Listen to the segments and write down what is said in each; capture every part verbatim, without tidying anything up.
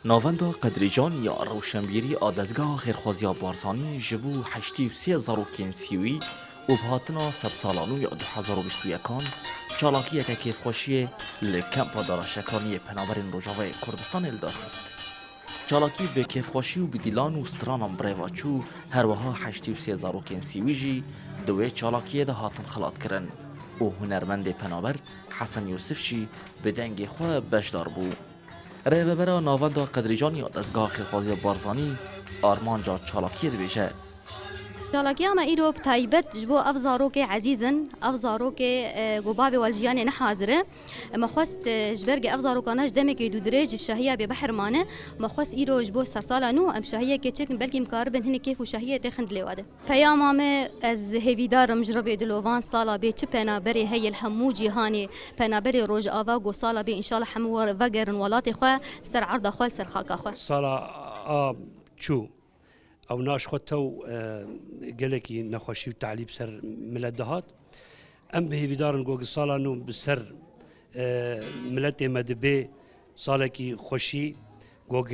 Navenda Qedrîcan ya rewşenbîrî a Dezgeha Xêrxwaziya Barzanî ji bo heştê û sê zarokên Sîwî û bi hatina sersala nû ya du hezar û bîst û yekan çalakiyeke kêfxweşiyê li Kempa Daraşekaniyê Penaberên Rojavayê Kurdistanê li dar xist. Çalakî bi kêfxweşî û bi dîlan û stranan bi rê ve çû, her wiha heştê û sê zarokên Sîwî jî di wê çalakiyê de hatin xilatkirin û hunermendê penaber Hesen Yûsif jî bi dengê xwe beşdar bû. Rêvebera Navenda Qedrîcan ya Dezgeha Xêrxwaziya Barzanî armanca çalakiyê dibêje. Çalakiya me îro bi taybet ji bo ev zarokê ezîz in, ev zarokê, e, ku bavê we li jiyanê ne hazir e. Me xwest, e, ji ber ku ev zarokane ji demekê dûdirêj ji şahiya bêbehr mane, me xwest îro ji bo sersala nû em şahiyekê çêkin, belkî em karibin hinek kêf û şahiyê têxin dilê we de. Peyama me, ez hêvîdar im ji Rebê dilovan sala bê çi penaberê heye li hemû cîhanê, penaberê Rojava ku sala bê înşallah hemû we vegerin welatê xwe, ser erda xwe, li ser xaka xwe. Sala a çû, ew naş xwe tew, e, gelekî nexweşî û tehlî bi ser milet dihat. Em bi hêvîdar in ku sala nû bi ser, e, miletê me dibe salekî xweşî, ku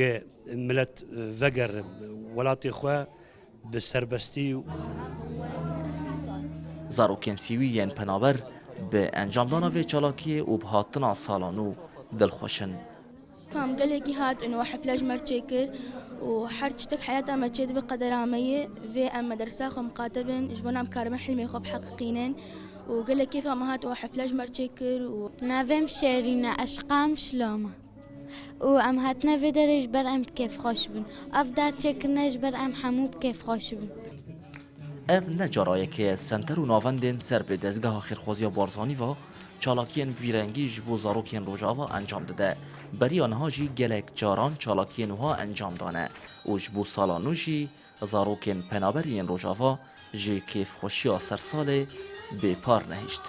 milet, e, veger welatê xwe bi serbestî û Zarokên Sîwî yên penaber bi encamdana vê çalakiyê û bi hatina sala nû dilxweş in. Fam gelekî hatin û hefle ji me re çêkir û her tiştek heyata me çêdibe qedera me ye. Vê em medersa xwe miqate bin, ji bona em karibin hilmê xwe biheqîqînin û gelek kêfa me hat û hefle ji me re çêkir û Navê min Şêrîn e, eşqa min Şilom e. Û em hatine vê derê ji ber em bi kêfxweş bin. Ev dar çêkirine ji ber em hemû bi kêfxweş bin. Ev ne cara yekê ye Senter û navendên ser bi Dezgeha Xêrxwaziya Barzanî ve çalakiyên vî rengî ji bo zarokên Rojava encam dide. Beriya niha jî gelek caran çalakiyên wiha encam dane û ji bo sala nû jî zarokên penaberî yên Rojava ji kêfxweşiya sersalê bêpar nehişt.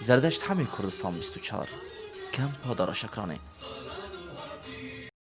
Zerdeşt Hemî, Kurdistan bîst û çar, Kempa Daraşekranê.